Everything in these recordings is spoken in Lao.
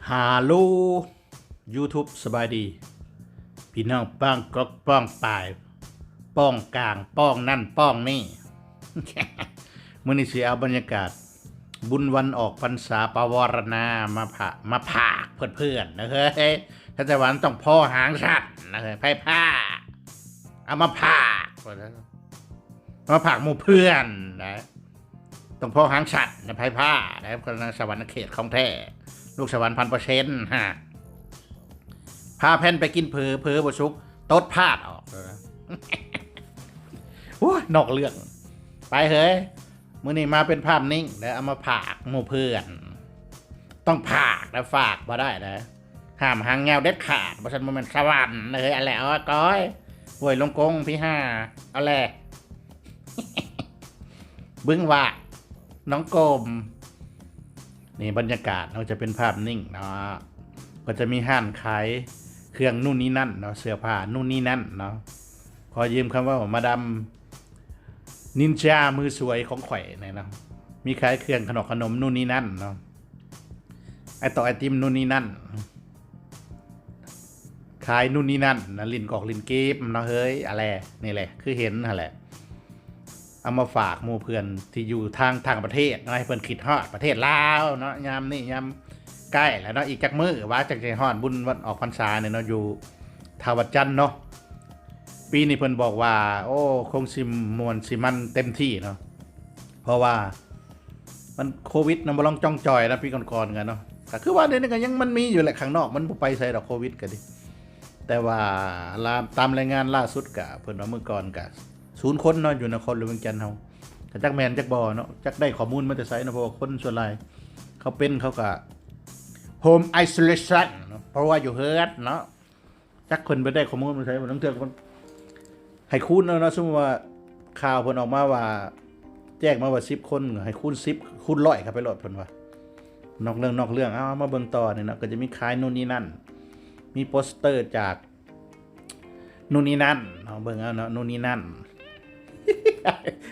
ຮາໂຫຼ YouTube ສະບາຍດີ ພີ່ນ້ອງປ້ອງກອກປ້ອງປາຍ ປ້ອງກາງ ປ້ອງນັ້ນປ້ອງນີ້. ມື້ນີ້ຊິເອົາບັນຍາກາດບຸນວັນອອກພັນສາປະວາລະນາມາພາ ມາພາກເພື່ອນໆ ນະເຮີ້ຍ. ຖ້າຈະວ່າມັນຕ້ອງພໍຫາງສັດ ນະເຮີ້ຍ ໃຜພາກ ເອົາມາພາກ ມາພາກໝູ່ເພື່ອນນະ. ຕ້ອງພໍຫາງສັດນະ ໃຜພາກນະ ສະຫວັນນະເຂດຂອງແທ້ ລູກສະຫວັນພັນເປີເຊັນ ຮະ ພາແຜ່ນໄປກິນເຜີ ເຜີບໍ່ສຸກ ຕົດພາດອອກ. ໂອ້ຍ ນອກເລື່ອງ ໄປເຮີ້ຍ. ມື້ນີ້ມາເປັນພາບນິ້ງ ແລ້ວເອົາມາພາກໝູ່ເພື່ອນ ຕ້ອງພາກນະ ຝາກບໍ່ໄດ້ນະ ຫ້າມຫາງຍາວເດັດຂາດ ບໍ່ຊັ້ນບໍ່ແມ່ນສະຫວັນນະເຮີ້ຍ. ອັນແລະ ໂອ້ຍ ກ້ອຍ ຫ້ວຍລົງກົງ ພີຫ້າ ອັນແລະ ບຶງຫວາດ ໜອງກົມ. ນີ້ບັນຍາກາດເນາະ ຈະເປັນພາບນິ້ງເນາະ ກໍຈະມີຮ້ານຂາຍເຄື່ອງນູ່ນນີ້ນັ້ນເນາະ ເສື້ອຜ້ານູ່ນນີ້ນັ້ນເນາະ. ຂໍຢືມຄຳເວົ້າມາດາມນິນຈາມືສວຍຂອງຂ້ອຍນີ້ເນາະ ມີຂາຍເຄື່ອງຂະໜອກຂະໜົມນູ່ນນີ້ນັ້ນເນາະ ໄອຕອກໄອຕິມນູ່ນນີ້ນັ້ນ ຂາຍນູ່ນນີ້ນັ້ນນະ ຫຼິ້ນກອກຫຼິ້ນເກມເນາະເຮີ້ຍ. ອັນແລະ ນີ້ແຫຼະ ຄືເຫັນຫັ້ນແຫຼະ ເອົາມາຝາກໝູ່ເພື່ອນທີ່ຢູ່ທາງຕ່າງປະເທດເນາະ ໃຫ້ເພິ່ນຄິດຮອດປະເທດລາວເນາະ. ຍາມນີ້ຍາມໃກ້ແລ້ວເນາະ ອີກຈັກມື້ວ່າຈັ່ງຊິຮອດບຸນວັນອອກພັນສານີ້ເນາະ ຢູ່ທ່າວັດຈັນເນາະ. ປີນີ້ເພິ່ນບອກວ່າ ໂອ້ ຄົງຊິມ່ວນຊິມັນເຕັມທີ່ເນາະ ເພາະວ່າ ມັນໂຄວິດນະ ບໍ່ລອງຈ່ອງຈ່ອຍນະ ປີກ່ອນໆກັນເນາະ. ກໍຄືວ່າດຽວນີ້ກໍຍັງມັນມີຢູ່ແຫຼະ ຂ້າງນອກມັນບໍ່ໄປໃສດອກ ໂຄວິດກໍດີ. ແຕ່ວ່າລາ ຕາມລາຍງານລ່າສຸດກະ ເພິ່ນວ່າມື້ກ່ອນກະສູນຄົນເນາະ ຢູ່ນະຄອນຫຼວງວຽງຈັນເຮົາ ກໍຈັກແມ່ນຈັກບໍ່ເນາະ ຈັກໄດ້ຂໍ້ມູນມາແຕ່ໃສເນາະ. ເພາະວ່າຄົນສ່ວນຫຼາຍເຂົາເປັນ ເຂົາກະ home isolation ເນາະ ເພາະວ່າຢູ່ເຮືອນເນາະ. ຈັກເພິ່ນໄປໄດ້ຂໍ້ມູນມາໃສ ບາງເທື່ອເພິ່ນໃຫ້ຄູນເອົາເນາະ. ສົມມຸດວ່າຂ່າວເພິ່ນອອກມາວ່າ ແຈ້ງມາວ່າສິບຄົນ ໃຫ້ຄູນສິບ ຄູນຮ້ອຍເຂົ້າໄປໂລດ ເພິ່ນວ່າ. ນອກເລື່ອງ ນອກເລື່ອງ ເອົາ ເອົາມາເບິ່ງຕໍ່ນີ້ເນາະ ກໍຈະມີຂາຍນູ່ນນີ້ນັ້ນ ມີໂປສເຕີຈາກນູ່ນນີ້ນັ້ນເນາະ ເບິ່ງເອົາເນາະ ນູ່ນນີ້ນັ້ນ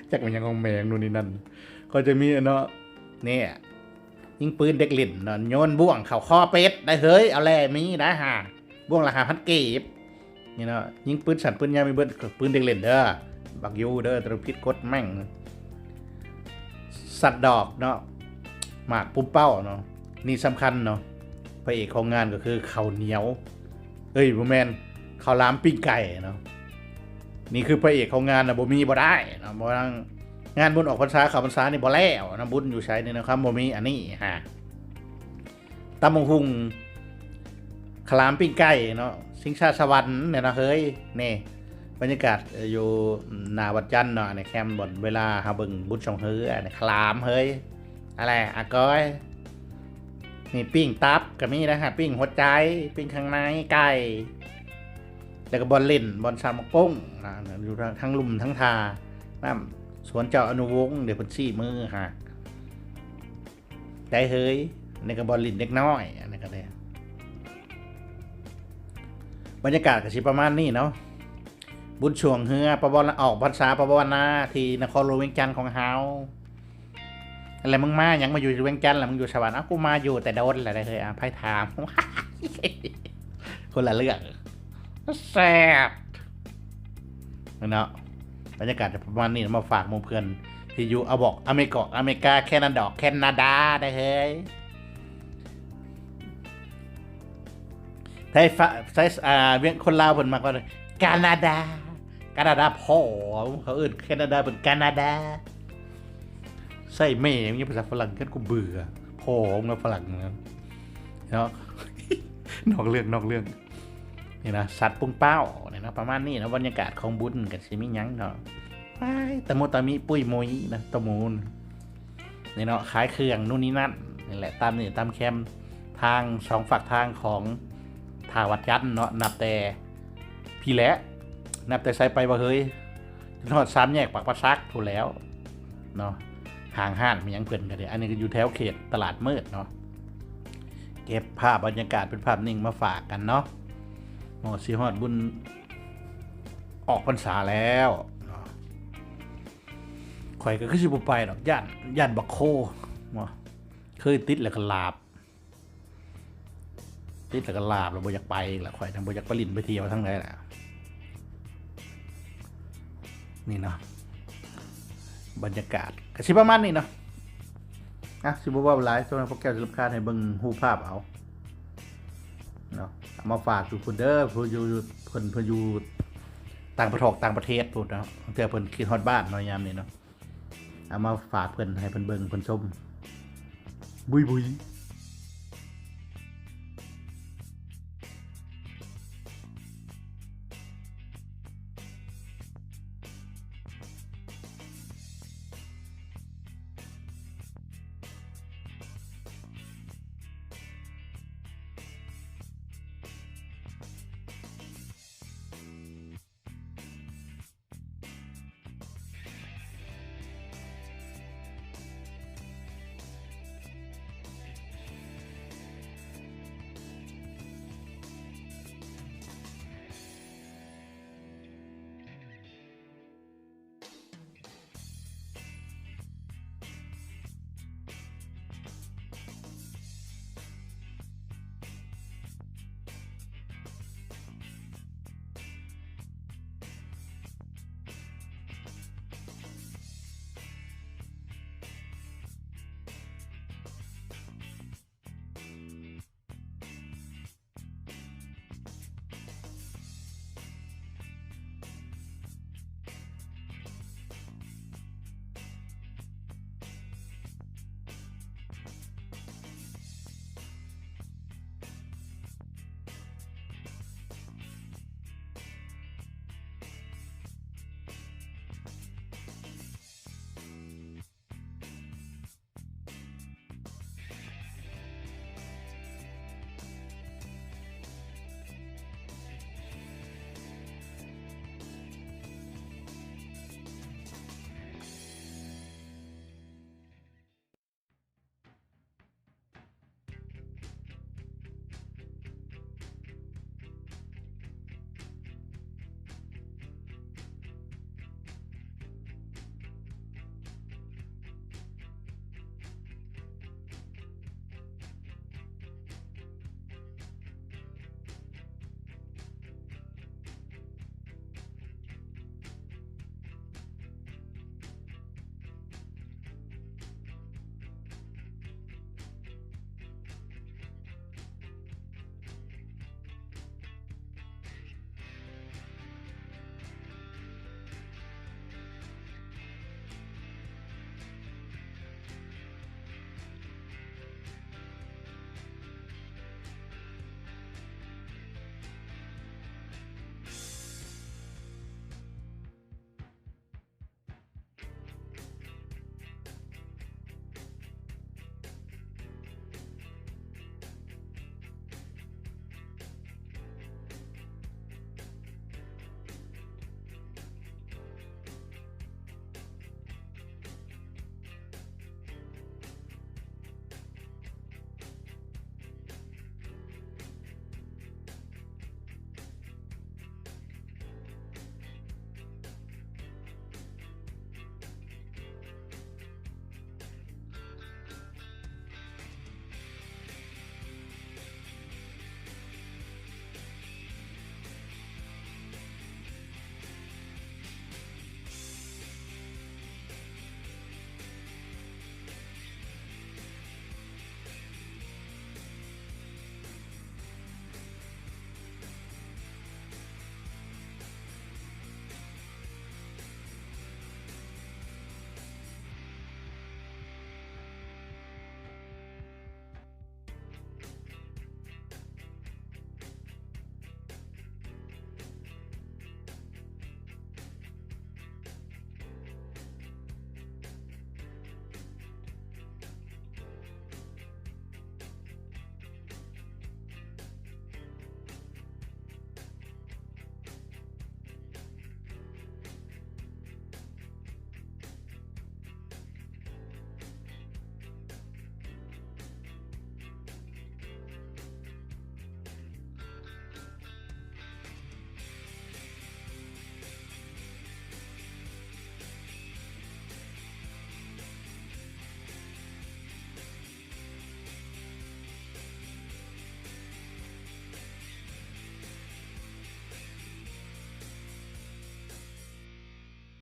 ຈັກແມ່ນຫຍັງຂອງແມ່ງນູ່ນນີ້ນັ້ນ. ກໍຈະມີເນາະ ນີ້ ຍິງປືນເດັກຫຼິ້ນເນາະ ໂຍນບ່ວງເຂົ້າຄໍເປັດໄດ້ເຮີ້ຍ. ເອົາແຫຼະ ມີໄດ້ຫາ ບ່ວງລະຫ້າພັນກີບ ນີ້ເນາະ. ຍິງປືນສັ້ນ ປືນຍາວ ມີເບິດ ປືນເດັກຫຼິ້ນເດີ ບັກຢູເດີ ແຕ່ຜິດກົດແມ່ງ ສັດດອກເນາະ ໝາກປຸ້ມເປົ້າເນາະ. ນີ້ສຳຄັນເນາະ ພະເອກຂອງງານກໍຄືເຂົ້າໜຽວ ເອີຍ ບໍ່ແມ່ນ ເຂົ້າຫຼາມປີ້ງໄກ່ເນາະ. ນີ້ຄືພະເອກຂອງງານນະ ບໍ່ມີບໍ່ໄດ້ເນາະ. ບໍ່ ງານບຸນອອກພັນສາ ເຂົ້າພັນສານີ້ບໍ່ແລ້ວນະ ບຸນຢູ່ໃສນີ້ນະ ຄຳບໍ່ມີອັນນີ້ຫາ ຕຳບັກຫຸ່ງ ເຂົ້າຫຼາມ ປີ້ງໄກ່ເນາະ ຊິງຊາສະຫວັນນີ້ນະເຮີ້ຍ. ນີ້ບັນຍາກາດ ເອີ ຢູ່ໜ້າວັດຈັນເນາະ ອັນນີ້ແຄມບ່ອນເວລາເຮົາເບິ່ງບຸນຊ່ອງເຮີ ອັນນີ້ເຂົ້າຫຼາມເຮີ້ຍ. ອັນແຫຼະ ອາກອຍ ນີ້ປີ້ງຕັບກໍມີນະຮະ ປີ້ງຫົວໃຈ ປີ້ງເຄື່ອງໃນໄກ່ ແລ້ວກໍບ່ອນຫຼິ້ນ ບ່ອນສາມໝາກປຸ້ງນະ ຢູ່ທາງ ທາງລຸ່ມທາງທ່ານ້ຳ ສວນເຈົ້າອະນຸວົງ ເດ ເພິ່ນຊີ້ມືຫາ ໄດ້ເຮີ້ຍ. ອັນນີ້ກໍບ່ອນຫຼິ້ນເດັກນ້ອຍ ອັນນີ້ກໍໄດ້ ບັນຍາກາດກໍຊິປະມານນີ້ເນາະ ບຸນຊ່ວງເຮືອປະວາລະ ອອກພັນສາປະວາລະນາ ທີ່ນະຄອນຫຼວງວຽງຈັນຂອງເຮົາ. ແລ້ວມຶງມາຫຍັງ ມາຢູ່ວຽງຈັນ ແລ້ວມຶງຢູ່ສະຫວັນ? ເອົ້າ ກູມາຢູ່ແຕ່ດົນແລ້ວເດ້ເຮີ້ຍ. ອາ ໃຜຖາມ? ຄົນລະເລື່ອງ ແຊບ ເນາະ. ບັນຍາກາດຈະປະມານນີ້ ມາຝາກໝູ່ເພື່ອນທີ່ຢູ່ ເອົາ ບອກ ອາເມກອກ ອາເມກາ ແຄນາດອກ ແຄນາດາ ໄດ້ເຮີ້ຍ. ໄທ ຟະ ໄທ ອາ ວຽງ ຄົນລາວເພິ່ນມັກວ່າ ການາດາ ການາດາພໍ່ ເຂົາເອີ້ນແຄນາດາເປັນການາດາ. ໃຊ້ແມ່ມັນຍັງພາສາຝຣັ່ງ ຄັນກູເບື່ອ ພໍ່ມຶງນະຝຣັ່ງເນາະ. ນອກເລື່ອງ ນອກເລື່ອງ ນີ້ນະ ສັດປຸ້ງເປົ້ານີ້ນະ ປະມານນີ້ນະ. ບັນຍາກາດຂອງບຸນກໍຊິມີຫຍັງເນາະ ວ້າຍ ຕະມຸຕະມິປຸ້ຍມຸ້ຍນະ ຕະມູນ ນີ້ເນາະ ຂາຍເຄື່ອງນູ່ນນີ້ນັ້ນ ນີ້ແຫຼະ ຕາມນີ້ຕາມແຄມທາງສອງຟາກທາງຂອງທ່າວັດຈັນເນາະ. ນັບແຕ່ພີ້ແຫຼະ ນັບແຕ່ໃສໄປບໍ່ເຮີ້ຍ ຈົນຮອດສາມແຍກປາກປາສັກພຸ້ນແລ້ວເນາະ. ຫ້າງຮ້ານມີຫຍັງເພິ່ນກໍໄດ້ ອັນນີ້ກໍຢູ່ແຖວເຂດຕະຫຼາດມືດເນາະ. ເກັບພາບບັນຍາກາດເປັນພາບນິ້ງມາຝາກກັນເນາະ. ໂອ້ ຊິຮອດບຸນອອກພັນສາແລ້ວເນາະ. ຂ້ອຍກໍຄືຊິບໍ່ໄປດອກ ຢ້ານ ຢ້ານບັກໂຄເນາະ ເຄີຍຕິດແລ້ວກໍຫຼາບ. ຕິດແລ້ວກໍລາບ ແລ້ວບໍ່ຢາກໄປອີກລະ ຂ້ອຍນະບໍ່ຢາກໄປຫຼິ້ນໄປທ່ຽວທາງໃດລະ. ນີ້ເນາະ ບັນຍາກາດກໍຊິປະມານນີ້ເນາະ. ອ່ະ ຊິບໍ່ເວົ້າຫຼາຍ ສ່ວນພວກແກ້ວຊິລຳຄານ ໃຫ້ເບິ່ງຮູບພາບເອົາເນາະ. ເອົາມາຝາກທຸກຄົນເດີ ຜູ້ຢູ່ ເພິ່ນ ເພິ່ນຢູ່ຕ່າງປະເທດ ຕ່າງປະເທດພຸ້ນເນາະ ເທື່ອເພິ່ນຄິດຮອດບ້ານເນາະ ຍາມນີ້ເນາະ. ເອົາມາຝາກເພິ່ນ ໃຫ້ເພິ່ນເບິ່ງເພິ່ນຊົມ ບຸຍໆ.